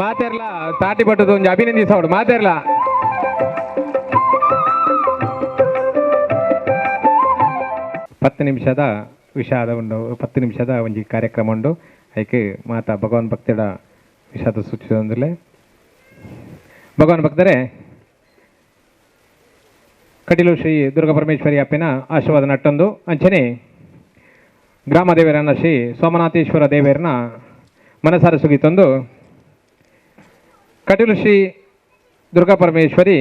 ಮಾತೆರ್ಲ ತಾಟಿ ಪಟ್ಟದ ಒಂಜಿ ಅಭಿನಂದಿಸೋಡು ಮಾತೆರ್ಲ. ಪತ್ತು ನಿಮಿಷದ ವಿಷಾದ ಉಂಡು, 10 ನಿಮಿಷದ ಒಂಜಿ ಕಾರ್ಯಕ್ರಮ ಉಂಡು. ಐಕೆ ಮಾತಾ ಭಗವಾನ್ ಭಕ್ತರ ವಿಷಾದ ಸೂಚಿಸೊಂದುಲ್ಲೆ. ಭಗವಾನ್ ಭಕ್ತರೇ, ಕಟೀಲು ಶ್ರೀ ದುರ್ಗಾ ಪರಮೇಶ್ವರಿ ಅಪ್ಪೆನ ಆಶೀರ್ವಾದ ನಟ್ಟೊಂದು ಅಂಚನೆ ಗ್ರಾಮ ದೇವರನ್ನ ಶ್ರೀ ಸೋಮನಾಥೇಶ್ವರ ದೇವರನ್ನ ಮನಸಾರ ಸುಗಿತೊಂದು ಕಟೀಲು ಶ್ರೀ ದುರ್ಗಾ ಪರಮೇಶ್ವರಿ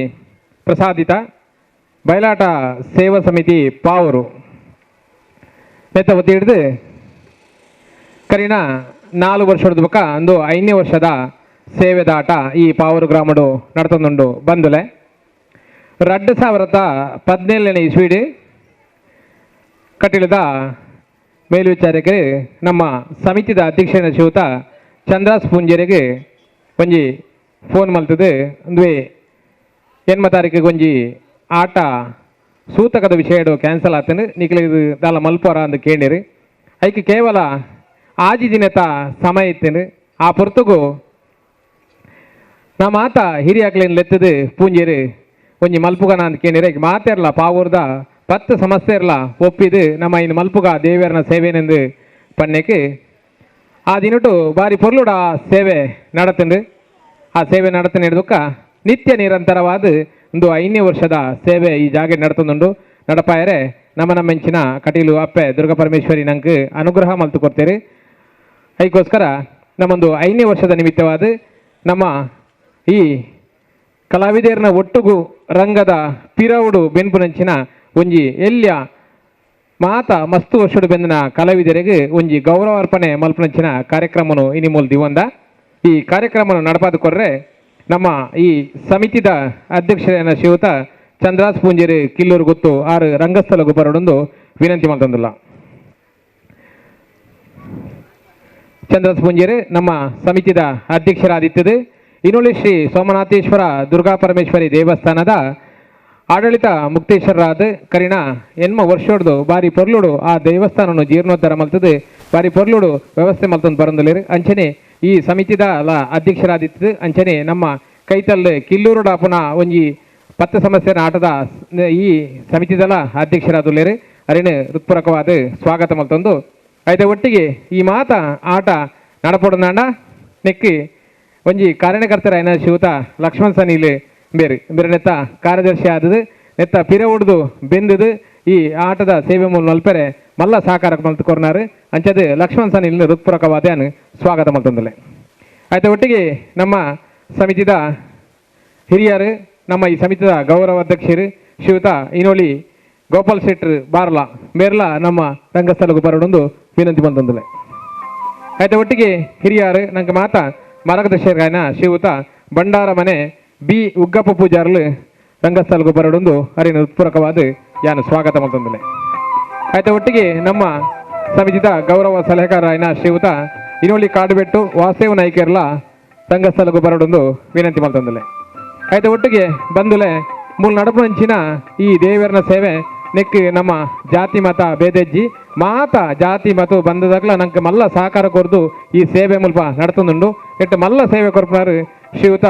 ಪ್ರಸಾದಿತ ಬಯಲಾಟ ಸೇವಾ ಸಮಿತಿ ಪಾವೂರು ನೆತ್ತ ಒತ್ತಿ ಹಿಡಿದು ಕರಿನ 4 ವರ್ಷದ ಬೊಕ್ಕ ಅಂದು 5ನೇ ವರ್ಷದ ಸೇವೆದಾಟ ಈ ಪಾವೂರು ಗ್ರಾಮಡು ನಡತೊಂದುಂಡು ಬಂದುಲೆ. 2017ನೇ ಇಸ್ವಿಡ್ ಕಟೀಲದ ಮೇಲ್ವಿಚಾರಕರು ನಮ್ಮ ಸಮಿತಿದ ಅಧ್ಯಕ್ಷನ ಶಿವತ ಚಂದ್ರಾಸ್ ಪೂಂಜರಿಗೆ ಒಂಜಿ ಫೋನ್ ಮಲ್ತದೆ. ಅಂದುವೆ 8 ತಾರೀಕಿಗೆ ಒಂಜಿ ಆಟ ಸೂತಕದ ವಿಷಯಡು ಕ್ಯಾನ್ಸಲ್ ಆತನು, ನಿಕ್ಲೆ ಇದು ದಾಲ ಮಲ್ಪೋರ ಅಂದು ಕೇಳಿರಿ. ಐಕೆ ಕೇವಲ ಆಜಿ ದಿನತ ಸಮಯ ಇತ್ತೇನೆ. ಆ ಪೊರ್ತುಗು ನಾ ಮಾತ ಹಿರಿಯಾಕ್ಲೇನು ಲೆತ್ತದು ಪೂಂಜೇರು ಒಂಜಿ ಮಲ್ಪುಗನ ಅಂತ ಕೇಳಿರಿ. ಐಕೆ ಮಾತೆರ್ಲ ಪಾವೂರ್ದ 10 ಸಮಸ್ಯೆ ಇರಲ ಒಪ್ಪಿದು ನಮ್ಮ ಇನ್ನು ಮಲ್ಪುಗ ದೇವರನ ಸೇವೆನೆಂದು ಪಣ್ಣೆಗೆ ಆ ದಿನಟು ಬಾರಿ ಪೊರ್ಲುಡ ಆ ಸೇವೆ ನಡತಂಡು. ಆ ಸೇವೆ ನಡತ ಹಿಡಿದಕ್ಕ ನಿತ್ಯ ನಿರಂತರವಾದ ಒಂದು 5ನೇ ವರ್ಷದ ಸೇವೆ ಈ ಜಾಗೆ ನಡತೊಂದುಂಡು. ನಡಪಾಯರೆ ನಮ್ಮ ಮೆಂಚಿನ ಕಟೀಲು ಅಪ್ಪೆ ದುರ್ಗಾ ಪರಮೇಶ್ವರಿ ನಂಗೆ ಅನುಗ್ರಹ ಮಲ್ತು ಕೊಡ್ತೇವೆ. ಅದಕ್ಕೋಸ್ಕರ ನಮ್ಮೊಂದು 5ನೇ ವರ್ಷದ ನಿಮಿತ್ತವಾದ ನಮ್ಮ ಈ ಕಲಾವಿದರ್ನ ಒಟ್ಟುಗು ರಂಗದ ಪಿರವುಡು ಬೆನ್ಪುನಂಚಿನ ಒಂಜಿ ಎಲ್ಯ ಮಾತ ಮಸ್ತು ವರ್ಷಡು ಬೆಂದಿನ ಕಲಾವಿದರಿಗೆ ಒಂಜಿ ಗೌರವಾರ್ಪಣೆ ಮಲ್ಪುನಂಚಿನ ಕಾರ್ಯಕ್ರಮನು ಇನಿ ಮೂಲ ದಿವಂದ. ಈ ಕಾರ್ಯಕ್ರಮವನ್ನು ನಡಪಾದ ಕೊರ್ರೆ ನಮ್ಮ ಈ ಸಮಿತಿದ ಅಧ್ಯಕ್ಷರಾದ ಶ್ರೀಯುತ ಚಂದ್ರಾಸ್ ಪೂಂಜೇರಿ ಕಿಲ್ಲೂರು ಗೊತ್ತು ಆರು ರಂಗಸ್ಥಳ ಗೊಬ್ಬರಡೊಂದು ವಿನಂತಿ ಮಾಡ್ತಂದಿಲ್ಲ. ಚಂದ್ರಾಸ್ ಪೂಂಜೇರಿ ನಮ್ಮ ಸಮಿತಿದ ಅಧ್ಯಕ್ಷರಾದಿತ್ತದೆ. ಇನ್ನೊಳ್ಳಿ ಶ್ರೀ ಸೋಮನಾಥೇಶ್ವರ ದುರ್ಗಾ ಪರಮೇಶ್ವರಿ ದೇವಸ್ಥಾನದ ಆಡಳಿತ ಮುಕ್ತೇಶ್ವರರಾದ ಕರಿಣ ಎನ್ಮ ವರ್ಷೋಡ್ದು ಬಾರಿ ಪೊರ್ಲುಡು ಆ ದೇವಸ್ಥಾನವನ್ನು ಜೀರ್ಣೋದ್ಧಾರ ಮಲ್ತದೆ, ಬಾರಿ ಪೊರ್ಲುಡು ವ್ಯವಸ್ಥೆ ಮಲ್ತೊಂದು ಬರಂದುಲೇರು. ಅಂಚನೆ ಈ ಸಮಿತಿದ ಅಲ ಅಧ್ಯಕ್ಷರಾದಿತ್ತು. ಅಂಚನೆ ನಮ್ಮ ಕೈತಲ್ಲು ಕಿಲ್ಲೂರು ಡಾಪುನ ಒಂಜಿ 10 ಸಮಸ್ಯೆನ ಆಟದ ಈ ಸಮಿತಿದಲ ಅಧ್ಯಕ್ಷರಾದುಲ್ಲೇರು. ಅರಿಣೆ ಹೃತ್ಪೂರ್ವಕವಾದ ಸ್ವಾಗತ ಮಲ್ತೊಂದು ಐದ ಒಟ್ಟಿಗೆ ಈ ಮಾತ ಆಟ ನಡಪೊಡನಾಂಡ ನೆಕ್ಕಿ ಒಂಜಿ ಕಾರ್ಯಕರ್ತರಾಯನ ಶಿವತ ಲಕ್ಷ್ಮಣ್ ಸನೀಲ್ ಬೇರೆ ಬೇರೆ ನೆತ್ತ ಕಾರ್ಯದರ್ಶಿ ಆದದು ನೆತ್ತ ಪಿರ ಉಡ್ದು ಬೆಂದದು ಈ ಆಟದ ಸೇವೆ ಮೂಲ ಮಲ್ಪೆರೆ ಮಲ್ಲ ಸಹಕಾರ ಮಲ್ತು ಕೊರ್ನಾರು. ಅಂಚದು ಲಕ್ಷ್ಮಣ್ ಸನೀಲ್ ಹೃತ್ಪೂರ್ವಕವಾದ ಸ್ವಾಗತ ಮಲ್ತೊಂದುಲ್ಲೆ. ಆಯ್ತ ಒಟ್ಟಿಗೆ ನಮ್ಮ ಸಮಿತಿದ ಹಿರಿಯರು ನಮ್ಮ ಈ ಸಮಿತಿದ ಗೌರವ ಅಧ್ಯಕ್ಷರು ಶ್ರೀಯುತ ಇನೋಳಿ ಗೋಪಾಲ್ ಶೆಟ್ಟರ್ ಬಾರ್ಲಾ ಮೇರ್ಲಾ ನಮ್ಮ ರಂಗಸ್ಥಳಕ್ಕೆ ಬರೋಡೊಂದು ವಿನಂತಿ ಬಂತೊಂದುಲ್ಲೆ. ಆಯ್ತ ಒಟ್ಟಿಗೆ ಹಿರಿಯರು ನಂಗೆ ಮಾತಾ ಮಾರ್ಗದರ್ಶಕರಾಯನ ಶ್ರೀಯುತ ಭಂಡಾರ ಮನೆ ಬಿ ಉಗ್ಗಪ್ಪ ಪೂಜಾರ್ಲು ರಂಗಸ್ಥಳಕ್ಕೆ ಬರೋಡೊಂದು ಅರಿನ ಹೃತ್ಪೂರ್ವಕವಾದ ಯಾನು ಸ್ವಾಗತ ಮಲ್ತೊಂದುಲ್ಲೆ. ಆಯ್ತ ಒಟ್ಟಿಗೆ ನಮ್ಮ ಸಮಿತಿದ ಗೌರವ ಸಲಹೆಗಾರರಾಯನ ಶ್ರೀಯುತ ಇನೋಳಿ ಕಾಡುಬೆಟ್ಟು ವಾಸುದೇವ ನಾಯ್ಕರ್ಲ ರಂಗಸ್ಥಳಕ್ಕೆ ಬರೋಡೊಂದು ವಿನಂತಿ ಮಲ್ತೊಂದುಲ್ಲೆ. ಆಯ್ತ ಒಟ್ಟಿಗೆ ಬಂದುಲೆ ಮೂಲ ನಡಪುನಂಚಿನ ಈ ದೇವರನ ಸೇವೆ ನೆಕ್ ನಮ್ಮ ಜಾತಿ ಮತ ಭೇದೆಜ್ಜಿ ಮಾತ ಜಾತಿ ಮತ ಬಂದದಾಗ್ಲ ನಂಗೆ ಮಲ್ಲ ಸಹಕಾರ ಕೊರ್ದು ಈ ಸೇವೆ ಮುಲ್ಪ ನಡತೊಂದುಂಡು. ಎಟ್ಟು ಮಲ್ಲ ಸೇವೆ ಕೊರ್ಪುನಾರು ಶ್ರೀಯುತ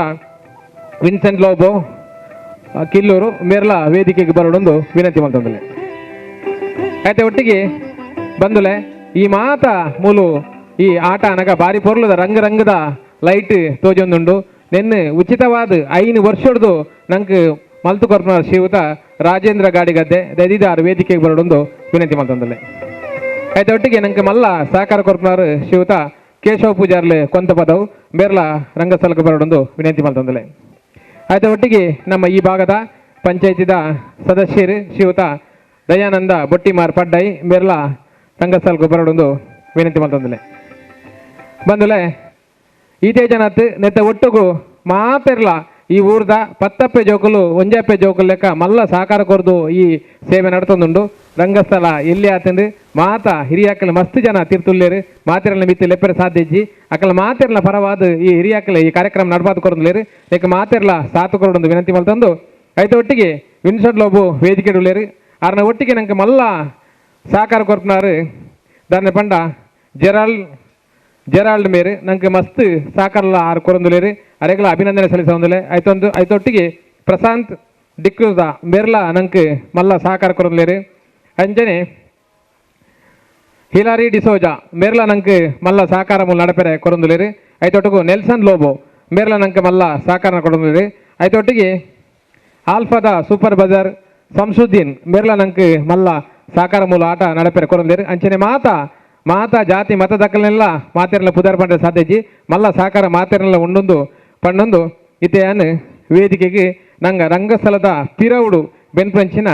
ವಿನ್ಸೆಂಟ್ ಲೋಬೋ ಕಿಲ್ಲೂರು ಮೇರ್ಲ ವೇದಿಕೆಗೆ ಬರೋಡೊಂದು ವಿನಂತಿ ಮಲ್ತೊಂದುಲ್ಲೆ. ಆಯ್ತ ಒಟ್ಟಿಗೆ ಬಂದುಲೆ ಈ ಮಾತ ಮೂಲು ಈ ಆಟ ಅನಗ ಬಾರಿ ಪೊರ್ಲುದ ರಂಗ ರಂಗದ ಲೈಟ್ ತೋಜೊಂದುಂಡು. ನೆನ್ನೆ ಉಚಿತವಾದ 5 ವರ್ಷಡ್ದು ನಂಗೆ ಮಲ್ತು ಕೊರ್ಪುನ ಶ್ರೀಯುತ ರಾಜೇಂದ್ರ ಗಾಡಿಗದ್ದೆ ದದಿದಾರು ವೇದಿಕೆಗೆ ಬರೋಡೊಂದು ವಿನಂತಿ ಮಲ್ತೊಂದುಲ್ಲೆ. ಆಯ್ತ ಒಟ್ಟಿಗೆ ನಂಗೆ ಮಲ್ಲ ಸಹಕಾರ ಕೊರ್ಪುನಾರು ಶ್ರೀಯುತ ಕೇಶವ ಪೂಜಾರ್ಲೆ ಕೊಂತ ಪದವು ಮೇರ್ಲ ರಂಗಸ್ಥಳಕ್ಕೆ ಬರೋಡೊಂದು ವಿನಂತಿ ಮಲ್ತೊಂದುಲ್ಲೆ. ಆಯ್ತ ಒಟ್ಟಿಗೆ ನಮ್ಮ ಈ ಭಾಗದ ಪಂಚಾಯತಿದ ಸದಸ್ಯರು ಶ್ರೀಯುತ ದಯಾನಂದ ಬೊಟ್ಟಿಮಾರ್ ಪಡ್ಡೈ ಮೇರ್ಲ ರಂಗಸ್ಥಳಕ್ಕೆ ಬರೋಡೊಂದು ವಿನಂತಿ ಮಲ್ತೊಂದುಲ್ಲೆ. ಬಂದುಲೆ ಈತೇ ಜನತ್ ನೆತ್ತ ಒಟ್ಟುಗು ಮಾತೆರ್ಲ ಈ ಊರ್ದ ಪತ್ತಪ್ಪೆ ಜೋಕುಲು ಒಂಜಪ್ಪೆ ಜೋಕುಲು ಲೆಕ್ಕ ಮಲ್ಲ ಸಹಕಾರ ಕೊರ್ದು ಈ ಸೇವೆ ನಡತೊಂದುಂಡು. ರಂಗಸ್ಥಳ ಎಲ್ಲಿ ಆತಂದು ಮಾತ ಹಿರಿಯಾಕಲು ಮಸ್ತ್ ಜನ ತೀರ್ತುಲ್ಲೇರು ಮಾತೆರನ ಮಿತ್ತು ಲೆಪ್ಪರೆ ಸಾಧ್ಯಜ್ಜಿ ಅಕಲ ಮಾತೆರ್ಲ ಪರವಾದ ಈ ಹಿರಿಯಾಕಲು ಈ ಕಾರ್ಯಕ್ರಮ ನಡಪಾದ ಕೊರೊಂದುಲ್ಲೇರು. ಲೆಕ್ಕ ಮಾತೆರ್ಲ ಸಾತು ಕೊರೊಂದು ವಿನಂತಿ ಮಲ್ತೊಂದು ಐತ ಒಟ್ಟಿಗೆ ವಿನ್ಸೆಂಟ್ ಲೋಬು ವೇದಿಕೆ ಉಲ್ಲೇರು. ಆರ್ನ ಒಟ್ಟಿಗೆ ನಂಗೆ ಮಲ್ಲ ಸಹಕಾರ ಕೊರ್ಪುನಾರು ದಾನೆ ಪಂಡ ಜೆರಾಲ್ಡ್ ಮೇರು ನಂಗೆ ಮಸ್ತ್ ಸಹಕಾರಲ ಆರು ಕೊರೊಂದುಲೇರು ಅರೆಗಳ ಅಭಿನಂದನೆ ಸಲ್ಲಿಸೊಂದುಲೆ ಐತೊಂದು ಐತೊಟ್ಟಿಗೆ ಪ್ರಶಾಂತ್ ಡಿಕ್ರೂಸ ಮೇರ್ಲ ನಂಗೆ ಮಲ್ಲ ಸಹಕಾರ ಕೊರೊಂದುಲೇರು ಅಂಚನೆ ಹಿಲಾರಿ ಡಿಸೋಜಾ ಮೇರ್ಲ ನಂಗೆ ಮಲ್ಲ ಸಹಕಾರ ಮೂಲ ನಡಪೆರೆ ಕೊರೊಂದುಲೇರು ಐತೊಟ್ಟಿಗೂ ನೆಲ್ಸನ್ ಲೋಬೋ ಮೇರ್ಲ ನಂಗೆ ಮಲ್ಲ ಸಹಕಾರ ಕೊರೊಂದುಲೇರು ಐತೊಟ್ಟಿಗೆ ಆಲ್ಫಾದ ಸೂಪರ್ ಬಜಾರ್ ಸಂಸುದ್ದೀನ್ ಮೇರ್ಲ ನಂಗೆ ಮಲ್ಲ ಸಹಕಾರ ಮೂಲ ಆಟ ನಡಪೆರೆ ಕೊರೊಂದುಲೇರು ಅಂಚನೆ ಮಾತಾ ಮಾತಾ ಜಾತಿ ಮತ ದಕ್ಕಲೆಲ್ಲ ಮಾತೆರ್ಲ ಪುದಾರ್ ಪಂಡ ಸಾಧ್ಯಜಿ ಮಲ್ಲ ಸಹಕಾರ ಮಾತೆರ್ನೆಲ್ಲ ಉಂಡೊಂದು ಪಣ್ಣೊಂದು ಇತೆಯಾನ್ ವೇದಿಕೆಗೆ ನಂಗ ರಂಗಸ್ಥಳದ ಪಿರವುಡು ಬೆನ್ಪಂಚಿನ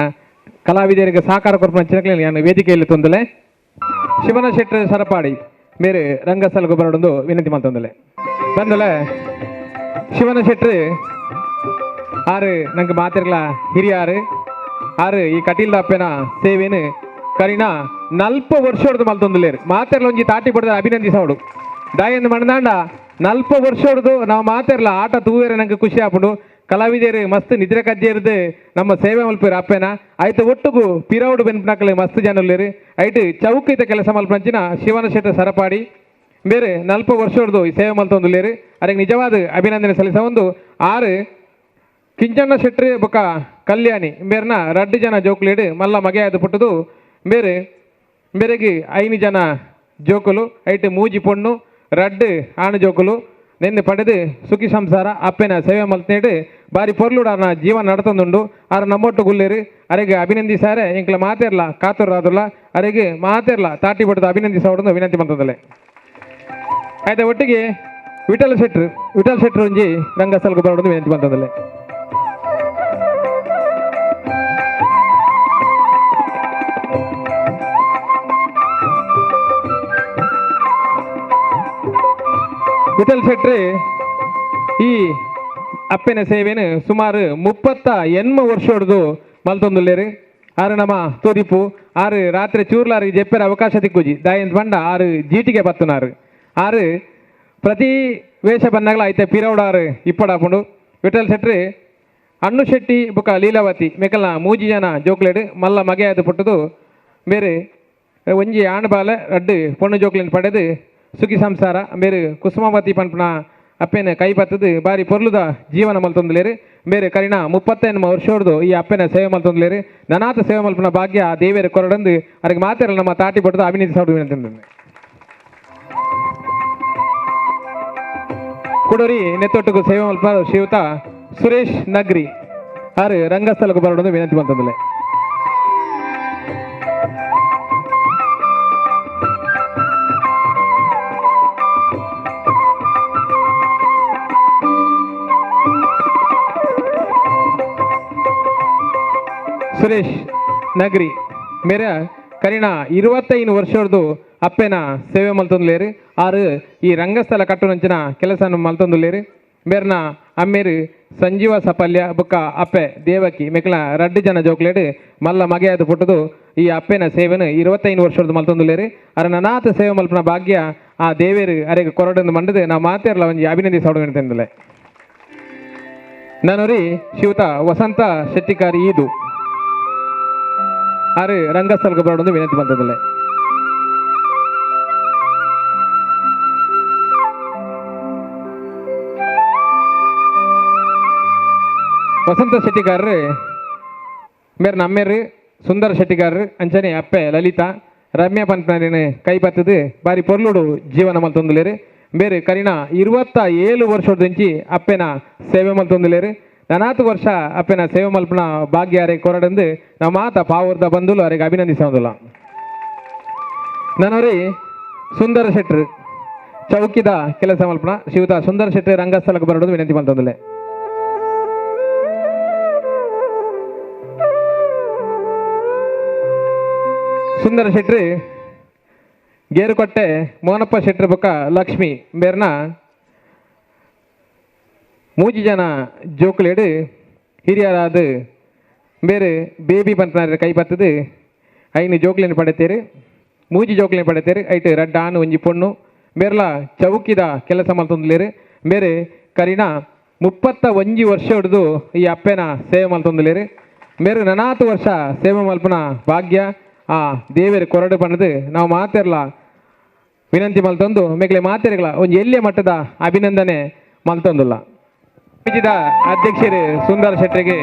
ಕಲಾವಿದರಿಗೆ ಸಹಕಾರ ಕೊರ್ಪಂಚಿನ ಯಾನ್ ವೇದಿಕೆಯಲ್ಲಿ ತೊಂದಲೆ ಶಿವನ ಶೆಟ್ಟರ್ ಸರಪಾಡಿ ಮೇರೆ ರಂಗಸ್ಥಳ ಬರಡೊಂದು ವಿನಂತಿ ಮಾಡ್ತಂದಲೆ ಬಂದಲೆ ಶಿವನ ಶೆಟ್ಟರು ಆರು ನಂಗೆ ಮಾತಿರ್ಲ ಹಿರಿಯಾರು ಆರು ಈ ಕಟೀಲ್ದಪ್ಪನ ಸೇವೆನು ಕರಿನ ನಲ್ಪ ವರ್ಷೊಡ್ದು ಮಲ್ತೊಂದುಲೇರು ಮಾತೆರ್ಲ ಒಂಜಿ ತಾಟಿ ಪಡೆದ ಅಭಿನಂದಿಸವಡು ದಾಯಂದು ಮಣದಾಂಡ ನಲ್ಪ ವರ್ಷೊಡ್ದು ನಾವು ಮಾತೆರ್ಲ ಆಟ ತೂವೇರೆ ನಂಗೆ ಖುಷಿ ಆಪುಂಡು ಕಲಾವಿದರು ಮಸ್ತ್ ನಿದ್ರೆ ಕಜ್ಜೇರ್ದು ನಮ್ಮ ಸೇವೆ ಮಲ್ಪೇರು ಅಪ್ಪೇನ ಆಯ್ತು ಒಟ್ಟುಗು ಪಿರವುಡು ಬೆನ್ಪನಕಲೆ ಮಸ್ತ್ ಜನ ಉಲ್ಲೇರು ಐಟ್ ಚೌಕಿತ ಕೆಲಸ ಮಲ್ಪಂಚಿನ ಶಿವನ ಶೆಟ್ಟ ಸರಪಾಡಿ ಬೇರೆ ನಲ್ಪ ವರ್ಷೊಡ್ದು ಈ ಸೇವೆ ಮಲ್ತೊಂದುಲ್ಲೇರು ಅದಕ್ಕೆ ನಿಜವಾದ ಅಭಿನಂದನೆ ಸಲ್ಲಿಸ ಒಂದು ಆರು ಕಿಂಚಣ್ಣ ಶೆಟ್ರಿ ಬೊಕ ಕಲ್ಯಾಣಿ ಮೇರ್ನ ರಡ್ಡು ಜನ ಜೋಕುಲೇಡು ಮಲ್ಲ ಮಗೆಯಾದ ಪುಟ್ಟದು ಮೇರೆ ಮೇರೆಗೆ ಐನು ಜನ ಜೋಕುಲು ಐಟ್ ಮೂಜಿ ಪೊಣ್ಣು ರಡ್ಡು ಆಣು ಜೋಕುಲು ನಿನ್ನೆ ಪಡೆದು ಸುಖಿ ಸಂಸಾರ ಅಪ್ಪೆನ ಸೇವೆ ಮಲ್ತನೇಡು ಬಾರಿ ಪೊರ್ಲುಡು ಆರ್ನ ಜೀವನ ನಡತೊಂದುಂಡು ಆರ ನಮ್ಮೊಟ್ಟು ಗುಲ್ಲೇರು ಅರೆಗೆ ಅಭಿನಂದಿಸಾರೆ ಎಂಕ್ಲ ಮಾತೆರ್ಲ ಕಾತುರಾದುಲ್ಲ ಅರೆಗೆ ಮಾತೆರ್ಲ ತಾಟಿ ಪಡೆದು ಅಭಿನಂದಿಸೋಡು ವಿನಂತಿ ಮಂತದಲೆ ಆಯ್ತಾ ಒಟ್ಟಿಗೆ ವಿಠಲ ಶೆಟ್ರು ವಿಠಲ್ ಶೆಟ್ರು ಒಂಜಿ ರಂಗಸ್ಥಳಕ್ಕೆ ಬರೋದು ವಿನಂತಿ ಮಂತದಲೆ. ವಿಠಲ್ ಶೆಟ್ರು ಈ ಅಪ್ಪೆನ ಸೇವೆನು ಸುಮಾರು 38 ವರ್ಷೊಡ್ದು ಮಲ್ತೊಂದುಲ್ಲೇರು ಆರು ನಮ್ಮ ತೋದಿಪು ಆರು ರಾತ್ರಿ ಚೂರ್ಲಾರು ಜೆಪ್ಪೆರ ಅವಕಾಶ ತಿಕ್ಕುಜಿ ದಾಯಂತ ಬಂಡ ಆರು ಜೀಟಿಗೆ ಬತ್ತುನಾರು ಆರು ಪ್ರತಿ ವೇಷ ಬನ್ನಗಲ ಐತೆ ಪಿರೌಡಾರು ಇಪ್ಪಡಾಪುಂಡು ವಿಠಲ್ ಶೆಟ್ರು ಅಣ್ಣು ಶೆಟ್ಟಿ ಬುಕ್ಕ ಲೀಲಾವತಿ ಮೆಕಲ್ನ ಮೂಜಿ ಜನ ಜೋಕ್ಲೇಡು ಮಲ್ಲ ಮಗೆಯಾದ ಪುಟ್ಟದು ಮೇರೆ ಒಂಜಿ ಆಣ್ ಬಾಲೆ ರಡ್ಡು ಪೊಣ್ಣು ಜೋಕ್ಲಿನ ಪಡೆದು ಸುಖಿ ಸಂಸಾರ ಮೇರು ಕುಸುಮಾವತಿ ಪನ್ಪುನ ಅಪ್ಪೆನ ಕೈ ಬತ್ತದು ಬಾರಿ ಪೊರ್ಲುದ ಜೀವನ ಮಲ್ತೊಂದುಲೇರು ಮೇರೆ ಕರಿಣ 38 ವರ್ಷೊಡ್ದು ಈ ಅಪ್ಪೆನ ಸೇವೆ ಮಲ್ತೊಂದುಲೇರು ನನಾತ ಸೇವೆ ಮಲ್ಪುನ ಭಾಗ್ಯ ಆ ದೇವೇರ ಕೊರಡಂದು ಅದಕ್ಕೆ ಮಾತೆರಲ್ಲ ನಮ್ಮ ತಾಟಿ ಪಟ್ಟದ ಅಭಿನಂದಿಸೋದು ವಿನಂತಿ. ಕುಡೋರಿ ನೆತ್ತೊಟ್ಟುಗು ಸೇವೆ ಮಲ್ಪುನ ಶ್ರೀಯುತ ಸುರೇಶ್ ನಗ್ರಿ ಆರು ರಂಗಸ್ಥಳಕ್ಕೆ ಬರೋದು ವಿನಂತಿ ಮಂತಂದಲೆ. ಸುರೇಶ್ ನಗರಿ ಮೇರೆ ಕರಿಣ 25 ವರ್ಷದ್ದು ಅಪ್ಪೆನ ಸೇವೆ ಮಲ್ತೊಂದುಲೇರು ಆರು ಈ ರಂಗಸ್ಥಳ ಕಟ್ಟುನಂಚಿನ ಕೆಲಸವನ್ನು ಮಲ್ತೊಂದುಲೇರು ಮೇರ್ನ ಅಮ್ಮೇರು ಸಂಜೀವ ಸಪಲ್ಯ ಬುಕ್ಕ ಅಪ್ಪೆ ದೇವಕಿ ಮೆಕ್ಲ ರಡ್ಡು ಜನ ಜೋಕ್ಲೇಡು ಮಲ್ಲ ಮಗೆಯಾದ ಪುಟ್ಟದು ಈ ಅಪ್ಪೆನ ಸೇವೆನು 25 ವರ್ಷದ್ದು ಮಲ್ತೊಂದುಲೇರು ಅರ ನನಾಥ ಸೇವೆ ಮಲ್ಪನ ಭಾಗ್ಯ ಆ ದೇವೇರು ಅರೆಗೆ ಕೊರಡನ್ನು ಮಂಡದು ನಾವು ಮಾತೇರ್ಲ ಒಂಜಿ ಅಭಿನಂದಿಸೋಡು ಅಂತಂದಲೆ. ನಾನೂರಿ ಶಿವತ ವಸಂತ ಶೆಟ್ಟಿಕಾರಿ ಈದು ಆರು ರಂಗಸ್ಥಳಕ್ಕೆ ಬರೋದು ವಿನಂತಿ ಬಂತದಲ್ಲೇ. ವಸಂತ ಶೆಟ್ಟಿಗಾರರು ಮೇರ್ ನಮ್ಮೇರು ಸುಂದರ ಶೆಟ್ಟಿಗಾರರು ಅಂಚನೆ ಅಪ್ಪೆ ಲಲಿತಾ ರಮ್ಯಾ ಪನ್ಪನ ಕೈ ಬತ್ತದು ಬಾರಿ ಪೊರ್ಲುಡು ಜೀವನ ಮಲ್ತೊಂದುಲೇರು ಮೇರು ಕರಿಣ 27 ವರ್ಷದಿಂಚಿ ಅಪ್ಪೆನ ಸೇವೆ ಮಲ್ತೊಂದುಲೇರು ನನಾತು ವರ್ಷ ಅಪ್ಪೆನ ಸೇವೆ ಮಲ್ಪನ ಭಾಗ್ಯ ಅರೆ ಕೊರಡಂದು ನಮ್ಮ ಮಾತ ಪಾವೂರ್ದ ಬಂದುಲು ಅರೆಗೆ ಅಭಿನಂದಿಸೋದಿಲ್ಲ. ನಾನೋರಿ ಸುಂದರ ಶೆಟ್ರು ಚೌಕಿದ ಕೆಲಸ ಮಲ್ಪನ ಶಿವತ ಸುಂದರ ಶೆಟ್ರು ರಂಗಸ್ಥಳಕ್ಕೆ ಬರೋದು ವಿನಂತಿ ಮಂತೊಂದುಲೆ. ಸುಂದರ ಶೆಟ್ರು ಗೇರುಕೊಟ್ಟೆ ಮೋನಪ್ಪ ಶೆಟ್ರು ಬೊಕ್ಕ ಲಕ್ಷ್ಮಿ ಮೇರ್ನ ಮೂಜಿ ಜನ ಜೋಕುಲೇಡು ಹಿರಿಯರಾದ ಬೇರೆ ಬೇಬಿ ಪನ್ಪನ ಕೈ ಬತ್ತದು ಐನು ಜೋಕ್ಲಿನ ಪಡೆತೇರು ಮೂಜಿ ಜೋಕ್ಲಿನ ಪಡೆತೇರು ಐಟ್ ರಡ್ಡ ಆನು ಒಂಜಿ ಪೊಣ್ಣು ಮೇರ್ಲ ಚೌಕಿದ ಕೆಲಸ ಮಲ್ತೊಂದುಲೇರು ಮೇರೆ ಕರಿಣ 31 ವರ್ಷ ಹಿಡಿದು ಈ ಅಪ್ಪೆನ ಸೇವೆ ಮಲ್ತೊಂದುಲೇರು ಮೇರು ನನಾತು ವರ್ಷ ಸೇವೆ ಮಲ್ಪನ ಭಾಗ್ಯ ಆ ದೇವರು ಕೊರಡು ಪಣ್ಣದು ನಾವು ಮಾತಿರಲ ವಿನಂತಿ ಮಲ್ತೊಂದು ಮೇಕಲೆ ಮಾತಿರಗಳ ಒಂಜಿ ಎಲ್ಲಿಯ ಮಟ್ಟದ ಅಭಿನಂದನೆ ಮಲ್ತೊಂದುಲ್ಲ. ಸಮಿತಿದ ಅಧ್ಯಕ್ಷರು ಸುಂದರ್ ಶೆಟ್ಟಿಗೆ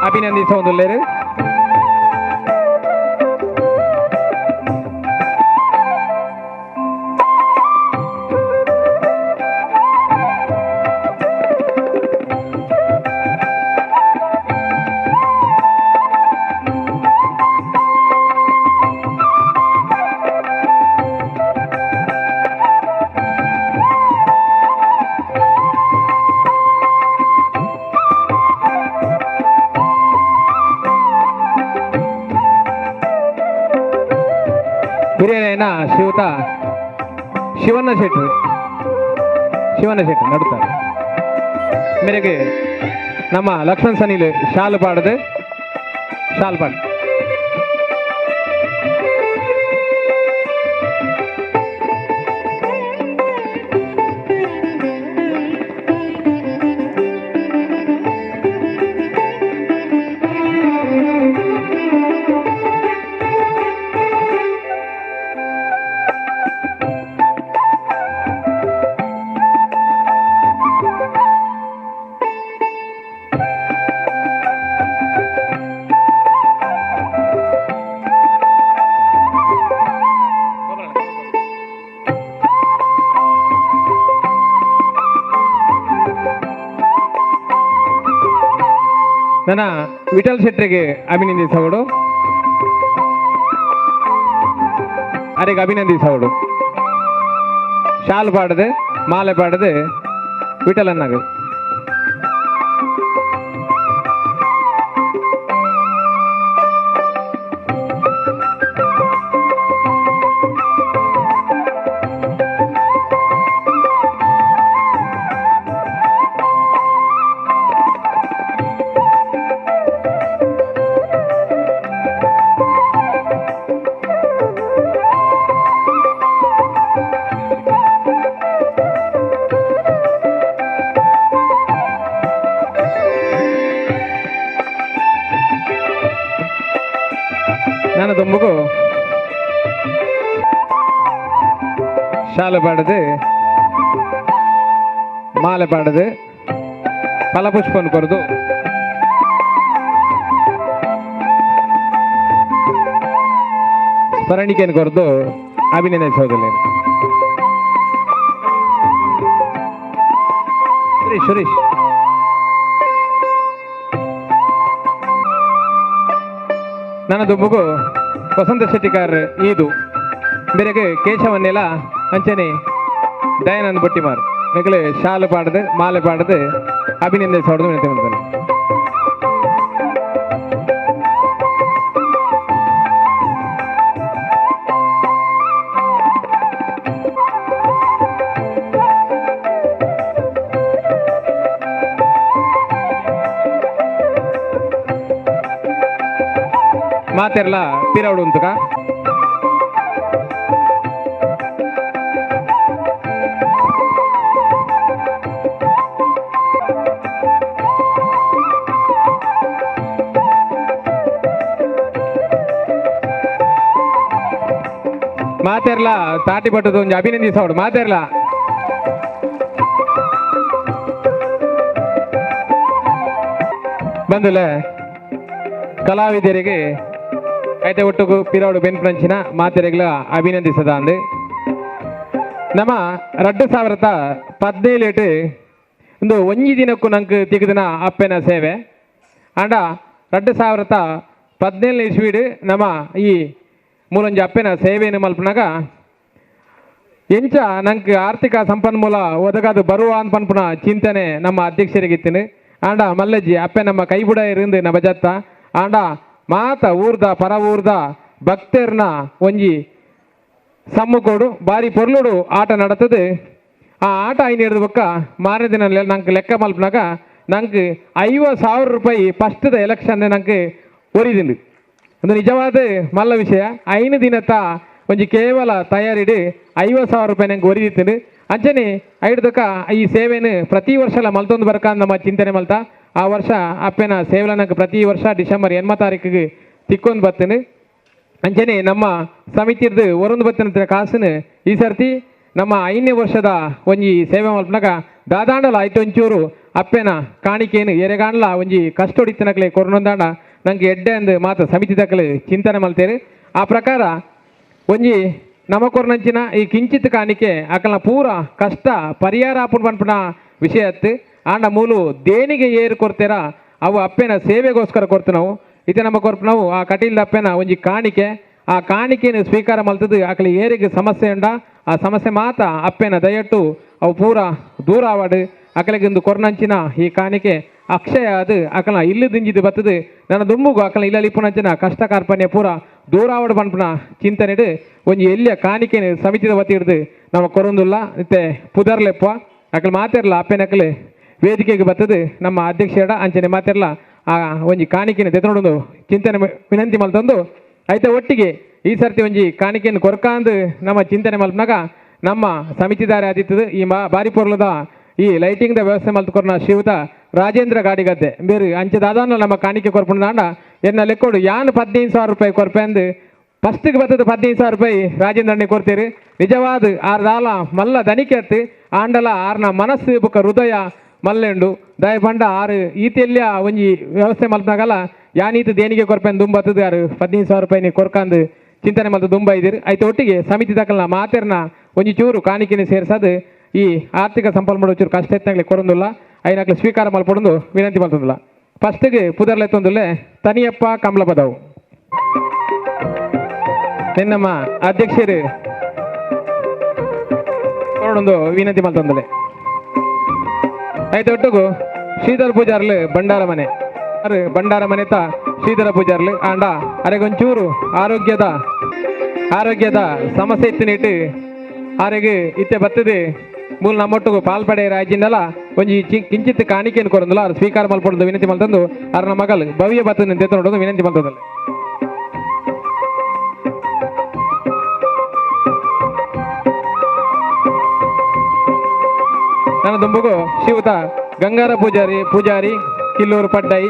ಅಭಿನಂದಿಸೊಂದುಲ್ಲೇರು. ಹಿರಿಯನ ಶ್ರೀಯುತ ಶಿವಣ್ಣ ಶೆಟ್ರು, ಶಿವಣ್ಣ ಶೆಟ್ರು ನಡುತ್ತಾರೆ. ಮೇರೆಗೆ ನಮ್ಮ ಲಕ್ಷ್ಮಣ್ ಸನಿಲ್ ಶಾಲು ಪಾಡದು, ಶಾಲು ಪಾಡು. ನನ್ನ ವಿಠಲ್ ಶೆಟ್ಟರಿಗೆ ಅಭಿನಂದಿಸವಡು, ಅರೆಗೆ ಅಭಿನಂದಿಸವಡು. ಶಾಲು ಪಾಡದೆ ಮಾಲೆ ಪಾಡದೆ ವಿಠಲನ್ನಾಗ. ನಾನು ದೊಂಬುಗು ಶಾಲೆ ಪಾಡದು ಮಾಲೆ ಪಾಡದು ಫಲಪುಷ್ಪವನ್ನು ಕೊರದು ಸ್ಮರಣಿಕೆಯನ್ನು ಕೊರದು ಅಭಿನಂದಿಸೋದಿಲ್ಲ. ಸುರೇಶ್ ಸುರೇಶ್ ನನ್ನ ದುಂಬುಗು ವಸಂತ ಶೆಟ್ಟಿಕಾರ್ ಈದು ಬೇರೆಗೆ ಕೇಶವನ್ನೆಲ್ಲ ಅಂಚನೆ ದಯಾನಂದ ಬೊಟ್ಟಿಮಾರ್ ಮೆಗಲೆ ಶಾಲು ಪಾಡದು ಮಾಲೆ ಪಾಡದು ಅಭಿನಂದಿಸೋದು ವಿನಂತಿ ಮಾಡ್ತಾನೆ. ಮಾತೆರ್ಲ ಪಿರವಡು ಉಂತುಕ ಮಾತೆರ್ಲ ತಾಟಿ ಪಟ್ಟದ ಒಂಜಿ ಅಭಿನಂದಿಸವಡು ಮಾತೆರ್ಲ. ಬಂದುಲೆ ಕಲಾವಿದರಿಗೆ ಐತೆ ಒಟ್ಟುಗು ಪಿರವಡು ಬೆನ್ಪಂಚಿನ ಮಾತೆರೆಗ್ಲ ಅಭಿನಂದಿಸದ ಅಂದು. ನಮ್ಮ 2017 ಒಂದು ಒಂಜಿ ದಿನಕ್ಕೂ ನಂಗೆ ತಿಗದಿನ ಅಪ್ಪೆನ ಸೇವೆ ಆಂಡ 2017 ಇಸ್ವಿಡ್ ನಮ್ಮ ಈ ಮೂಲೊಂಜಿ ಅಪ್ಪೆನ ಸೇವೆಯನ್ನು ಮಲ್ಪನಾಗ ಎಂಚ ನಂಗೆ ಆರ್ಥಿಕ ಸಂಪನ್ಮೂಲ ಒದಗಾದು ಬರುವ ಅಂತ ಪನ್ಪುನ ಚಿಂತನೆ ನಮ್ಮ ಅಧ್ಯಕ್ಷರಿಗಿತ್ತಿನ. ಆಂಡ ಮಲ್ಲಜ್ಜಿ ಅಪ್ಪೆ ನಮ್ಮ ಕೈಬುಡ ಇருந்து ನಮ್ಮ ಜತ್ತ ಆಂಡ ಮಾತ ಊರ್ದ ಪರ ಊರ್ದ ಭಕ್ತರ್ನ ಒಂಜಿ ಸಮ್ಮುಖೋಡು ಬಾರಿ ಪೊರ್ಲುಡು ಆಟ ನಡತದೆ. ಆ ಆಟ ಐನು ಹಿಡಿದ ಬೊಕ್ಕ ಮಾರನೇ ದಿನ ನಂಗೆ ಲೆಕ್ಕ ಮಲ್ಪನಾಗ ನಂಗೆ 50,000 ರೂಪಾಯಿ ಫಸ್ಟ್ದ ಎಲೆಕ್ಷನ್ ನಂಗೆ ಒರಿದಿಂಡು. ಒಂದು ನಿಜವಾದ ಮಲ್ಲ ವಿಷಯ. 5 ದಿನತ ಒಂಜಿ ಕೇವಲ ತಯಾರಿಡು 50,000 ರೂಪಾಯಿ ನಂಗೆ ಒರಿದಿತ್ತು. ಅಂಚನೆ ಐಡ್ದಕ್ಕ ಈ ಸೇವೆನು ಪ್ರತಿ ವರ್ಷ ಮಲ್ತೊಂದು ಬರ್ಕ ನಮ್ಮ ಚಿಂತನೆ ಮಲ್ತ. ಆ ವರ್ಷ ಅಪ್ಪೆನ ಸೇವೆಲ ನಂಗೆ ಪ್ರತಿ ವರ್ಷ ಡಿಸೆಂಬರ್ 8 ತಾರೀಕಿಗೆ ತಿಕ್ಕೊಂದು ಬತ್ತನೆ. ಅಂಚನೆ ನಮ್ಮ ಸಮಿತಿರ್ದು ಒರೊಂದು ಬತ್ತಿನ ಕಾಸುನು ಈ ಸರ್ತಿ ನಮ್ಮ 5ನೇ ವರ್ಷದ ಒಂಜಿ ಸೇವೆ ಮಲ್ಪನಗ ದಾದಾಂಡಲ ಐಟೊಂಚೂರು ಅಪ್ಪೆನ ಕಾಣಿಕೆನು ಎರೆಗಾಂಡ್ಲ ಒಂಜಿ ಕಷ್ಟೊಡಿತ್ತನಕ್ಲೆ ಕೊರನೊಂದಾಂಡ ನಂಗೆ ಎಡ್ಡೆ ಅಂದ್ ಮಾತ ಸಮಿತಿ ದಕಲೆ ಚಿಂತನೆ ಮಲ್ತೇರು. ಆ ಪ್ರಕಾರ ಒಂಜಿ ನಮ್ಮ ಕೊರ್ನಂಚಿನ ಈ ಕಿಂಚಿತ್ ಕಾಣಿಕೆ ಅಕಲ್ನ ಪೂರ ಕಷ್ಟ ಪರಿಹಾರ ಆಪುಂಡು ಪನ್ಪುನ ವಿಷಯ ಅತ್ತು. ಆಂಡ ಮೂಲು ದೇಣಿಗೆ ಏರು ಕೊರ್ತೀರ ಅವು ಅಪ್ಪೆನ ಸೇವೆಗೋಸ್ಕರ ಕೊರ್ತು. ಇತ್ತೆ ನಮ್ಮ ಕೊರ್ಪುನವು ಆ ಕಟೀಲ್ದ ಅಪ್ಪೆನ ಒಂಜಿ ಕಾಣಿಕೆ. ಆ ಕಾಣಿಕೆಯನ್ನು ಸ್ವೀಕಾರ ಮಲ್ತದ್ದು ಅಕಲಿ ಏರಿಗೆ ಸಮಸ್ಯೆ ಉಂಡ ಆ ಸಮಸ್ಯೆ ಮಾತ ಅಪ್ಪೆನ ದಯಟ್ಟು ಅವು ಪೂರ ದೂರ ಆವಾಡು. ಅಕಲಿಗಿಂದು ಕೊರ್ನಂಚಿನ ಈ ಕಾಣಿಕೆ ಅಕ್ಷಯ ಅದು ಅಕಲ ಇಲ್ಲಿ ದಿಂಜಿದು ಬತ್ತದು ನನ್ನ ದುಂಬುಗು ಅಕಲ ಇಲ್ಲ ಇಪ್ಪುನಂಚಿನ ಕಷ್ಟ ಕಾರ್ಪಣ್ಯ ಪೂರ ದೂರ ಆವಡು ಪನ್ಪುನ ಚಿಂತನೆಡು ಒಂಜಿ ಎಲ್ಲಿಯ ಕಾಣಿಕೆನು ಸಮಿತಿದ ವತಿ ಹಿಡ್ದು ನಮ್ಮ ಕೊರೊಂದುಲ್ಲ. ಇತ್ತೆ ಪುದರ್ಲೆಪ್ಪ ಅಕಲ್ ಮಾತಿರ್ಲ ಅಪ್ಪೆನಕಲೆ ವೇದಿಕೆಗೆ ಬತ್ತದು ನಮ್ಮ ಅಧ್ಯಕ್ಷರ ಅಂಚನೆ ಮಾತಿರ್ಲ ಆ ಒಂಜಿ ಕಾಣಿಕೆನ ತೆತ್ತನೊಡೊಂದು ಚಿಂತನೆ ವಿನಂತಿ ಮಲ್ತಂದು ಐತೆ ಒಟ್ಟಿಗೆ ಈ ಸರ್ತಿ ಒಂಜಿ ಕಾಣಿಕೆಯನ್ನು ಕೊರ್ಕಾಂದು ನಮ್ಮ ಚಿಂತನೆ ಮಲ್ಪನಾಗ ನಮ್ಮ ಸಮಿತಿದಾರೆ ಆದಿತ್ತದು ಈ ಬಾರಿ ಪೊರ್ಲದ ಈ ಲೈಟಿಂಗ್ the ವ್ಯವಸ್ಥೆ ಮಲ್ತುಕೊರ್ನ ಶ್ರೀಯುತ ರಾಜೇಂದ್ರ ಗಾಡಿಗದ್ದೆ ಬೇರೆ ಅಂಚೆ ದಾದಾನ ನಮ್ಮ ಕಾಣಿಕೆ ಕೊರ್ಪುಂಡ ಎನ್ನ ಲೆಕ್ಕೋಡು ಯಾನ್ 15,000 ರೂಪಾಯಿ ಕೊರ್ಪೆ ಅಂದು ಫಸ್ಟಿಗೆ ಬರ್ತದೆ 15,000 ರೂಪಾಯಿ ರಾಜೇಂದ್ರಣ್ಣೆ ಕೊಡ್ತೀರಿ. ನಿಜವಾದ ಆರ್ ದಾಲ ಮಲ್ಲ ದನಿಕೆ ಅತ್ತು ಆಂಡಲ ಆರ್ನ ಮನಸ್ಸು ಬುಕ್ಕ ಹೃದಯ ಮಲ್ಲೆಂಡು ದಯ ಪಂಡ ಆರು ಈತೆಲ್ಲ ಒಂಜಿ ವ್ಯವಸ್ಥೆ ಮಲ್ಪನಾಗಲ್ಲ ಯಾನೀತ ದೇಣಿಗೆ ಕೊರ್ಪೆನ್ ದುಂಬತ್ತದು ಆರು 15,000 ರೂಪಾಯಿ ನೀ ಕೊರ್ಕಂದು ಚಿಂತನೆ ಮಲ್ತು ದುಂಬ ಇದ್ದೀರಿ. ಐತೆ ಒಟ್ಟಿಗೆ ಸಮಿತಿ ದಾಖಲ್ನ ಮಾತೆರ್ನ ಒಂಜಿ ಚೂರು ಕಾಣಿಕೆನ ಸೇರ್ಸದು ಈ ಆರ್ಥಿಕ ಸಂಪನ್ಮೂಲ ಚೂರು ಕಷ್ಟ ಎತ್ತನಾಗ್ಲಿ ಕೊರೊಂದುಲ್ಲ ಐನಾಕ್ಲೆ ಸ್ವೀಕಾರ ಮಲ್ಪೊಡೊಂದು ವಿನಂತಿ ಮಲ್ತೊಂದುಲ್ಲ. ಫಸ್ಟ್ಗೆ ಪುದರ್ಲೆತ್ತೊಂದುಲ್ಲೆ ತನಿಯಪ್ಪ ಕಮಲಪದವು ನಿನ್ನಮ್ಮ ಅಧ್ಯಕ್ಷರು ಕೊರೊಡೊಂದು ವಿನಂತಿ ಮಲ್ತೊಂದುಲ್ಲೆ. ಐತೆ ಒಟ್ಟುಗು ಶ್ರೀಧರ ಪೂಜಾರ್ಲು ಭಂಡಾರ ಮನೆ ಅರೆ ಭಂಡಾರ ಮನೆತ ಶ್ರೀಧರ ಪೂಜಾರ್ಲು ಆಂಡ ಅರೆಗೊಂಚೂರು ಆರೋಗ್ಯದ ಆರೋಗ್ಯದ ಸಮಸ್ಯೆ ಇತ್ತು ನೀಟ್ಟು ಆರೆಗೆ ಇತ್ತೆ ಬತ್ತದೆ ಮೂಲ ನಮ್ಮೊಟ್ಟಿಗೆ ಪಾಲ್ಪಡೆ ರಾಜ್ಯದಲ್ಲ ಒಂಜಿ ಕಿಂಚಿತ್ ಕಾಣಿಕೆಯನ್ನು ಕೊರಂದಲ್ಲ ಆರು ಸ್ವೀಕಾರ ಮಲ್ಪೊಡೊಂದು ವಿನಂತಿ ಮಲ್ತಂದು ಆರ್ನ ಮಗಲ್ ಭವ್ಯ ಬತ್ತದ ತೆತ್ತನೊಡೊಂದು ವಿನಂತಿ ಮಲ್ತಂದಲ್ಲ. ನನ್ನ ದುಂಬುಗು ಶಿವತ ಗಂಗಾರ ಪೂಜಾರಿ ಪೂಜಾರಿ ಕಿಲ್ಲೂರು ಪಡ್ಡೈ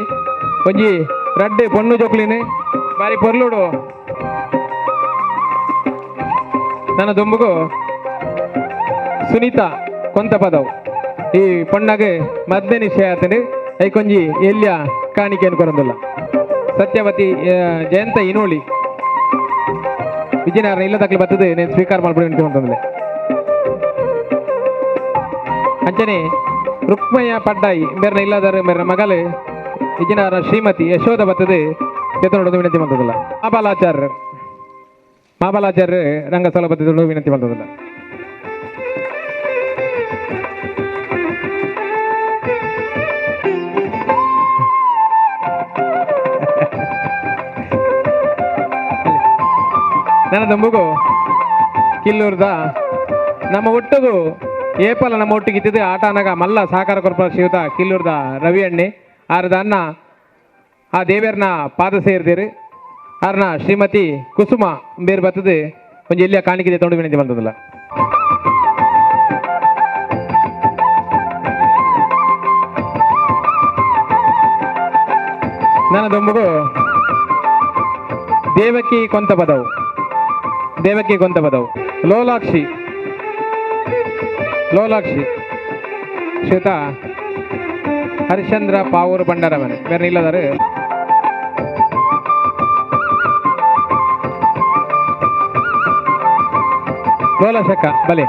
ಒಂಜಿ ರಡ್ಡೆ ಪೊಣ್ಣು ಜೋಕ್ಲಿನಿ ಬಾರಿ ಪೊರ್ಲುಡು. ನನ್ನ ದುಂಬುಗು ಸುನೀತಾ ಕೊಂತ ಪದವು ಈ ಪೊಣ್ಣಗೆ ಮದ್ದೆ ನಿಶ್ಚಯ ಆತಂಡು ಐಕೊಂಜಿ ಎಲ್ಲಿಯ ಕಾಣಿಕೆಯನ್ನು ಕೊರಂದಿಲ್ಲ. ಸತ್ಯವತಿ ಜಯಂತ ಇನೋಳಿ ವಿಜಯನಗರ ಇಲ್ಲ ತಕ್ಕಲು ಬರ್ತದೆ నేను ಸ್ವೀಕಾರ ಮಾಡ್ಬಿಡಿ ಅಂತಂದ್ರೆ. ಅಂಚನೆ ರುಕ್ಮಯ್ಯ ಪಡ್ಡಾಯಿ ಮೇರ್ನ ಇಲ್ಲದಾರ ಮೇರ್ನ ಮಗಲು ವಿಜಯನಗರ ಶ್ರೀಮತಿ ಯಶೋಧ ಬರ್ತದೆ ಎತ್ತನೊಡದು ವಿನಂತಿ ಮಾಡ್ತದಲ್ಲ. ಮಾಬಲಾಚಾರ್ಯ ಮಾಬಲಾಚಾರ್ಯ ರಂಗಸ್ಥಳ ಬರ್ತದೆ ವಿನಂತಿ ಮಾಡ್ತದಲ್ಲ. ನನ್ನ ದುಂಬುಗು ಕಿಲ್ಲೂರ್ದ ನಮ್ಮ ಒಟ್ಟಿಗೂ ಏಪಲ ನಮ್ಮ ಒಟ್ಟಿಗೆ ಇದ್ದಿದ್ದು ಆಟ ಅನಗ ಮಲ್ಲ ಸಹಕಾರ ಕೊರ್ಪ ಶ್ರೀಯುತ ಕಿಲ್ಲೂರ್ದ ರವಿ ಅಣ್ಣೆ ಆರದ ಅನ್ನ ಆ ದೇವೇರ್ನ ಪಾದ ಸೇರಿದಿರು ಆರ್ನ ಶ್ರೀಮತಿ ಕುಸುಮ ಬೇರೆ ಬರ್ತದೆ ಒಂಜಿ ಎಲ್ಲಿಯ ಕಾಣಿಕೆ ತೊಂಡು ವಿನಂತಿ ಬಂದದಲ್ಲ. ನನ್ನ ದುಂಬುಗು ದೇವಕಿ ಕೊಂತ ಪದವು ದೇವಕಿ ಕೊಂತ ಪದವು ಲೋಲಾಕ್ಷಿ ಲೋಲಾಕ್ಷಿ ಶ್ವೇತ ಹರಿಶ್ಚಂದ್ರ ಪಾವೂರು ಭಂಡಾರ ಮನೆ ಬೇರೆ ಇಲ್ಲದಾರೆ. ಲೋಲಾಶಕ ಬಲೆ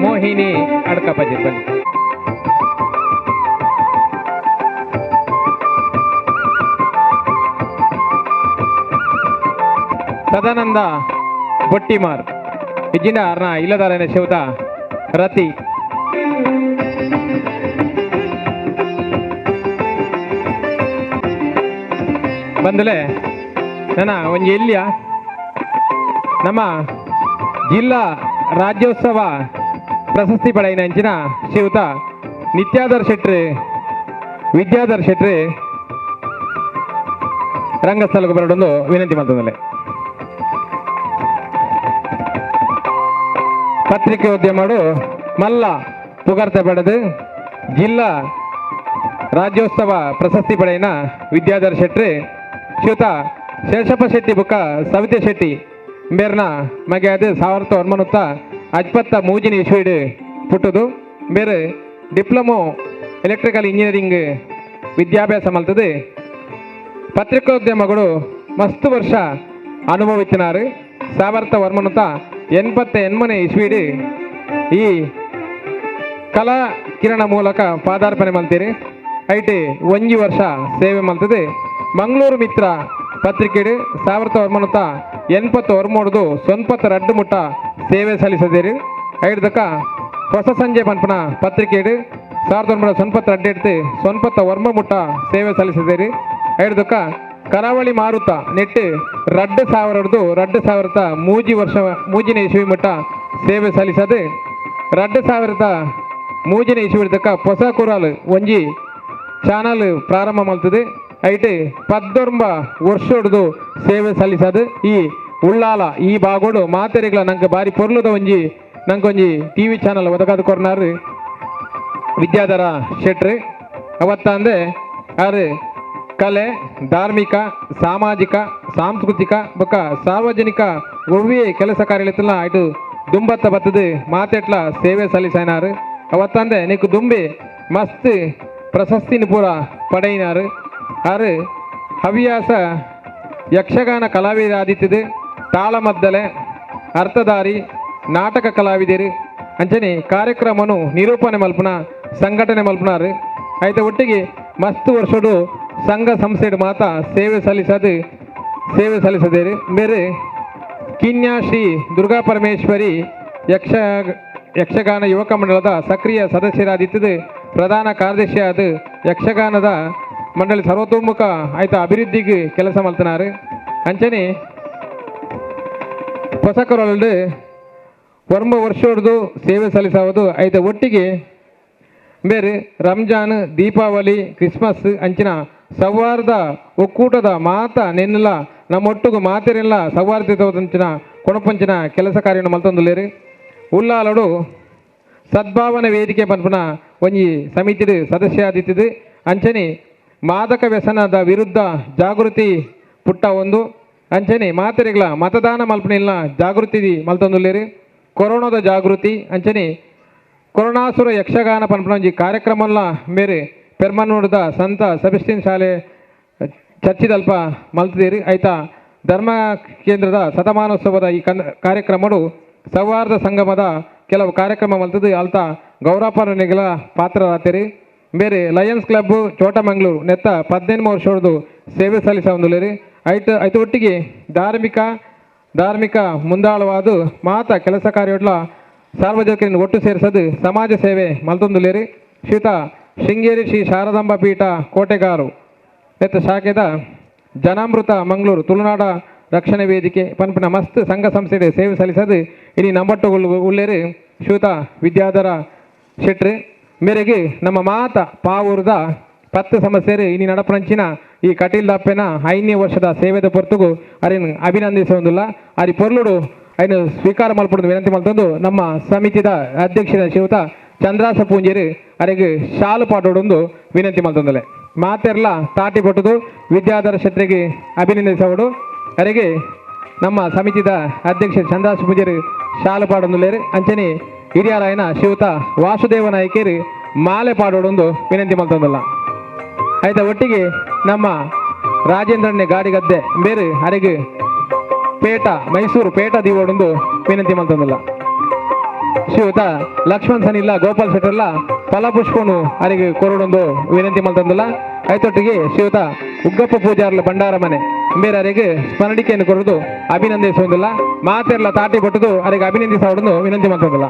ಮೋಹಿನಿ ಅಡ್ಕಪಜಿ ಬನ್ನಿ. ಸದಾನಂದ ಬೊಟ್ಟಿಮಾರ್ ಇಜ್ಜಿನ ಅರ್ನ ಇಲ್ಲದಾರನ ಶಿವತ ರತಿ ಬಂದಲೆ ನನ್ನ ಒಂಜಿ ಎಲ್ಲಿಯ ನಮ್ಮ ಜಿಲ್ಲಾ ರಾಜ್ಯೋತ್ಸವ ಪ್ರಶಸ್ತಿ ಪಡೆಯಿನ ಅಂಚಿನ ಶ್ರೀಯುತ ನಿತ್ಯಾಧರ್ ಶೆಟ್ರಿ ವಿದ್ಯಾಧರ್ ಶೆಟ್ರಿ ರಂಗಸ್ಥಳಕ್ಕೆ ಬರಡೊಂದು ವಿನಂತಿ ಮಾಡ್ತದಲೆ. ಪತ್ರಿಕೋದ್ಯಮಡು ಮಲ್ಲ ಪುಗರ್ತೆ ಪಡೆದು ಜಿಲ್ಲಾ ರಾಜ್ಯೋತ್ಸವ ಪ್ರಶಸ್ತಿ ಪಡೆಯಿನ ವಿದ್ಯಾಧರ್ ಶೆಟ್ಟಿ ಶ್ರೀಯುತ ಶೇಷಪ್ಪ ಶೆಟ್ಟಿ ಬುಕ್ಕ ಸವಿತಾ ಶೆಟ್ಟಿ ಮೇರ್ನ ಮಗೆ ಅದು 1993 ಇಸ್ವಿಡ್ ಪುಟ್ಟುದು. ಮೇರು diploma electrical engineering ವಿದ್ಯಾಭ್ಯಾಸ ಮಲ್ತದೆ. ಪತ್ರಿಕೋದ್ಯಮಗಳು ಮಸ್ತ್ ವರ್ಷ ಅನುಭವಿಸಿನಾರು. 1988 ಇಸ್ವಿಡ್ ಈ ಕಲಾ ಕಿರಣ ಮೂಲಕ ಪಾದಾರ್ಪಣೆ ಮಲ್ತೀರಿ. ಐಟಿ ಒಂಜಿ ವರ್ಷ ಸೇವೆ ಮಲ್ತದೆ. ಮಂಗಳೂರು ಮಿತ್ರ ಪತ್ರಿಕೆಡು 1983 ಸೊನ್ಪತ್ತ ರಡ್ಡು ಮುಟ್ಟ ಸೇವೆ ಸಲ್ಲಿಸದಿರಿ. ಐಡ್ದಕ್ಕ ಹೊಸ ಸಂಜೆ ಪನ್ಪನ ಪತ್ರಿಕೆಡು 1992 ಎಡ್ತು 89 ಮುಟ್ಟ ಸೇವೆ ಸಲ್ಲಿಸಿದಿರಿ. ಐಡ್ದಕ್ಕ ಕರಾವಳಿ ಮಾರುತ ನೆಟ್ಟು 2000ರ್ದು 2003 ವರ್ಷ ಮೂಜಿನ ಇಸ್ವಿ ಮುಟ್ಟ ಸೇವೆ ಸಲ್ಲಿಸದೆ. 2003ನೇ ಇಸ್ವಿದಕ್ಕ ಹೊಸ ಕುರಾಲ್ ಒಂಜಿ ಚಾನಲ್ ಪ್ರಾರಂಭ ಮಲ್ತದೆ. ಐಟ್ 19 ವರ್ಷೊಡ್ದು ಸೇವೆ ಸಲ್ಲಿಸದು. ಈ ಉಳ್ಳಾಲ ಈ ಬಾಗೋಡು ಮಾತೆರೆಗ್ಲ ನಂಗೆ ಬಾರಿ ಪೊರ್ಲುದ ಒಂಜಿ ನಂಗೊಂಜಿ ಟಿವಿ ಚಾನಲ್ ಒದಗಾದ ಕೊರ್ನಾರು ವಿದ್ಯಾಧರ ಶೆಟ್ರು. ಅವತ್ತಂದೆ ಆರು ಕಲೆ, ಧಾರ್ಮಿಕ, ಸಾಮಾಜಿಕ, ಸಾಂಸ್ಕೃತಿಕ ಬೊಕ್ಕ ಸಾರ್ವಜನಿಕ ಒವ್ವೇ ಕೆಲಸ ಕಾರ್ಯಲತ್ತಲ್ಲ ಆಯ್ತು ದುಂಬತ್ತ ಬತ್ತದು ಮಾತೆಟ್ಲ ಸೇವೆ ಸಲ್ಲಿಸೈನಾರು. ಅವತ್ತಂದೆ ನಿಕ್ಕು ದುಂಬೆ ಮಸ್ತ್ ಪ್ರಶಸ್ತಿನ ಪೂರ ಪಡೆಯಿನಾರು. ಆರು ಹವ್ಯಾಸ ಯಕ್ಷಗಾನ ಕಲಾವಿದಾದಿತ್ತದು, ತಾಳಮದ್ದಲೆ, ಅರ್ಥಧಾರಿ, ನಾಟಕ ಕಲಾವಿದರು, ಅಂಚನೆ ಕಾರ್ಯಕ್ರಮನು ನಿರೂಪಣೆ ಮಲ್ಪುನ, ಸಂಘಟನೆ ಮಲ್ಪುನಾರು. ಆಯ್ತ ಒಟ್ಟಿಗೆ ಮಸ್ತ್ ವರ್ಷಡು ಸಂಘ ಸಂಸ್ಥೆಡು ಮಾತ ಸೇವೆ ಸಲ್ಲಿಸದೇರು. ಬೇರೆ ಕಿನ್ಯಾ ಶ್ರೀ ದುರ್ಗಾ ಪರಮೇಶ್ವರಿ ಯಕ್ಷಗಾನ ಯುವಕ ಮಂಡಳದ ಸಕ್ರಿಯ ಸದಸ್ಯರಾದಿತ್ತದು. ಪ್ರಧಾನ ಕಾರ್ಯದರ್ಶಿಯಾದ ಯಕ್ಷಗಾನದ ಮಂಡಳಿ ಸರ್ವತೋಮುಖ ಆಯ್ತ ಅಭಿವೃದ್ಧಿಗೆ ಕೆಲಸ ಮಲ್ತನಾರು. ಅಂಚನೆ ಹೊಸಕರೊಳಡು 9 ವರ್ಷದ್ದು ಸೇವೆ ಸಲ್ಲಿಸುವುದು. ಐತ ಒಟ್ಟಿಗೆ ಬೇರೆ ರಂಜಾನ್, ದೀಪಾವಳಿ, ಕ್ರಿಸ್ಮಸ್ ಅಂಚಿನ ಸೌಹಾರ್ದ ಒಕ್ಕೂಟದ ಮಾತ ನೆನ್ನೆಲ್ಲ ನಮ್ಮೊಟ್ಟಿಗೂ ಮಾತೆರೆಲ್ಲ ಸೌಹಾರ್ದತೆಂಚಿನ ಕೊಣಪಂಚಿನ ಕೆಲಸ ಕಾರ್ಯವನ್ನು ಮಲ್ತೊಂದುಲ್ಲೇರು. ಉಲ್ಲಾಲಡು ಸದ್ಭಾವನೆ ವೇದಿಕೆ ಪನ್ಪುನ ಒಂಜಿ ಸಮಿತಿಡು ಸದಸ್ಯ ಆದಿತ್ತಿದ್ದು. ಅಂಚನೆ ಮಾದಕ ವ್ಯಸನದ ವಿರುದ್ಧ ಜಾಗೃತಿ ಪುಟ್ಟ ಒಂದು ಅಂಚನೆ ಮಾತೆರೆಗ್ಲ ಮತದಾನ ಮಲ್ಪನಿಲ್ಲ ಜಾಗೃತಿ ಮಲ್ತೊಂದುಲ್ಲೇರು. ಕೊರೋನಾದ ಜಾಗೃತಿ ಅಂಚನೆ ಕೊರೋನಾಸುರ ಯಕ್ಷಗಾನ ಪನ್ಪುನ ಒಂಜಿ ಕಾರ್ಯಕ್ರಮಲ್ಲ ಮೇರೆ ಪೆರ್ಮನ್ನೂರದ ಸಂತ ಸೆಬೆಸ್ಟಿನ್ ಶಾಲೆ ಚರ್ಚಿದಲ್ಪ ಮಲ್ತದೇರಿ. ಆಯ್ತಾ ಧರ್ಮ ಕೇಂದ್ರದ ಶತಮಾನೋತ್ಸವದ ಈ ಕಾರ್ಯಕ್ರಮಡು ಸೌಹಾರ್ದ ಸಂಗಮದ ಕೆಲವು ಕಾರ್ಯಕ್ರಮ ಮಲ್ತದ್ದು. ಅಲ್ತ ಗೌರವನಿಗಳ ಪಾತ್ರರಾತಿರಿ. ಬೇರೆ ಲಯನ್ಸ್ ಕ್ಲಬ್ ಚೋಟಮಂಗ್ಳೂರು ನೆತ್ತ 18 ವರ್ಷದ್ದು ಸೇವೆ ಸಲ್ಲಿಸ ಒಂದುಲೇರಿ. ಐತ ಐತ ಒಟ್ಟಿಗೆ ಧಾರ್ಮಿಕ ಧಾರ್ಮಿಕ ಮುಂದಾಳವಾದ ಮಾತ ಕೆಲಸ ಕಾರ್ಯೊಡ್ಲ ಸಾರ್ವಜನಿಕರನ್ನು ಒಟ್ಟು ಸೇರಿಸೋದು ಸಮಾಜ ಸೇವೆ ಮಲ್ತೊಂದುಲೇರಿ. ಶ್ರೀತ ಶೃಂಗೇರಿ ಶ್ರೀ ಶಾರದಾಂಬ ಪೀಠ ಕೋಟೆಗಾರು ನೆತ್ತ ಶಾಖೆದ ಜನಾಮೃತ ಮಂಗಳೂರು ತುಳುನಾಡ ರಕ್ಷಣೆ ವೇದಿಕೆ ಪನ್ಪಿನ ಮಸ್ತ್ ಸಂಘ ಸಂಸ್ಥೆ ಸೇವೆ ಸಲ್ಲಿಸೋದು ಇನಿ ನಂಬಟ್ಟು ಉಳ್ಳೇರು ಶ್ರೀಯುತ ವಿದ್ಯಾಧರ ಶೆಟ್ರು ಮೇರೆಗೆ ನಮ್ಮ ಮಾತ ಪಾವೂರದ 10 ಸಮಸ್ಯೆರು ಇನಿ ನಡಪನಂಚಿನ ಈ ಕಟೀಲ್ ದಪ್ಪೆನ 5ನೇ ವರ್ಷದ ಸೇವೆದ ಪೊರ್ತುಗು ಅರಿನ್ ಅಭಿನಂದಿಸುವುದಿಲ್ಲ. ಅರಿ ಪೊರ್ಲುಡು ಐನು ಸ್ವೀಕಾರ ಮಲ್ಪಡುದು ವಿನಂತಿ ಮಲ್ತೊಂದು ನಮ್ಮ ಸಮಿತಿದ ಅಧ್ಯಕ್ಷರ ಶ್ರೀಯುತ ಚಂದ್ರಾಸ ಪೂಂಜೇರು ಅರೆಗೆ ಶಾಲು ಪಾಟೋಡೊಂದು ವಿನಂತಿ ಮಲ್ತೊಂದಲೆ. ಮಾತೆರ್ಲ ತಾಟಿ ಪಟ್ಟುದು ವಿದ್ಯಾಧರ ಶೆಟ್ರಿಗೆ ಅಭಿನಂದಿಸವಡು. ಅರೆಗೆ ನಮ್ಮ ಸಮಿತಿದ ಅಧ್ಯಕ್ಷ ಚಂದ್ರಾಸ ಪೂಂಜೇರು ಶಾಲು ಪಾಡೊಂದುಲ್ಲೇರು. ಅಂಚನೆ ಹಿರಿಯರಾಯನ ಶ್ರೀಯುತ ವಾಸುದೇವ ನಾಯಕರು ಮಾಲೆ ಪಾಡೋಡೊಂದು ವಿನಂತಿ ಮಲ್ತೊಂದಲ್ಲ. ಆಯ್ತಾ ಒಟ್ಟಿಗೆ ನಮ್ಮ ರಾಜೇಂದ್ರನ್ನೇ ಗಾಡಿಗದ್ದೆ ಬೇರೆ ಅರೆಗೆ ಪೇಟ ಮೈಸೂರು ಪೇಟ ದೀವೋಡೊಂದು ವಿನಂತಿ ಮಲ್ತೊಂದಲ್ಲ. ಶ್ರೀಯುತ ಲಕ್ಷ್ಮಣ್ ಸನಿಲ್ಲ ಗೋಪಾಲ್ ಶೆಟ್ಟರ್ಲ ಫಲಪುಷ್ಪನು ಅರೆಗೆ ಕೊರಡೊಂದು ವಿನಂತಿ ಮಲ್ತೊಂದಲ್ಲ. ಆಯ್ತೊಟ್ಟಿಗೆ ಶ್ರೀಯುತ ಉಗ್ಗಪ್ಪ ಪೂಜಾರ್ಲ ಭಂಡಾರ ಮನೆ ಬೇರೆ ಅರೆಗೆ ಸ್ಮರಣಿಕೆಯನ್ನು ಕೊಡುದು ಅಭಿನಂದಿಸುವುದಿಲ್ಲ. ಮಾತೆರ್ಲ ತಾಟಿ ಕೊಟ್ಟದು ಅರೆಗೆ ಅಭಿನಂದಿಸೋಡೊಂದು ವಿನಂತಿ ಮಲ್ತೊಂದಲ್ಲ.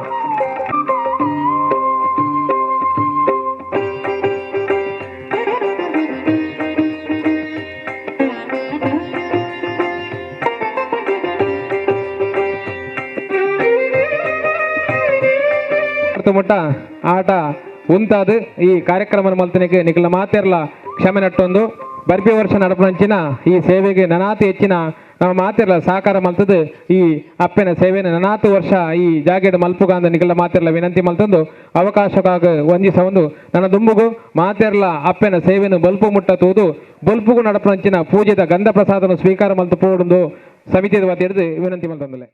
ಮುಟ್ಟ ಆಟ ಉಂತಾದ ಈ ಕಾರ್ಯಕ್ರಮ ಮಲ್ತನಿಗೆ ನಿಖಲ ಮಾತೆರ್ಲ ಕ್ಷಮೆ ನಟ್ಟೊಂದು ಬರ್ಬಿ ವರ್ಷ ನಡಪನಂಚಿನ ಈ ಸೇವೆಗೆ ನನಾತಿ ಹೆಚ್ಚಿನ ನಾವು ಮಾತೆರ್ಲ ಸಹಕಾರ ಮಲ್ತದು ಈ ಅಪ್ಪೆನ ಸೇವೆನ ನನಾತು ವರ್ಷ ಈ ಜಾಗೆಡ್ ಮಲ್ಪುಗಾಂದ ನಿಗಲ ಮಾತೆರ್ಲ ವಿನಂತಿ ಮಲ್ತಂದು ಅವಕಾಶಕ್ಕಾಗ ವಂದಿಸವೊಂದು ನನ್ನ ದುಂಬುಗು ಮಾತೆರ್ಲ ಅಪ್ಪೆನ ಸೇವೆನು ಬೊಲ್ಪು ಮುಟ್ಟ ತೂದು ಬೊಲ್ಪುಗು ನಡಪುನಂಚಿನ ಪೂಜೆದ ಗಂಧ ಪ್ರಸಾದನು ಸ್ವೀಕಾರ ಮಲ್ತು ಪೋಡುಂದು ಸಮಿತಿದ ವತಿರ್ದು ವಿನಂತಿ ಮಲ್ತಂದುಲೆ.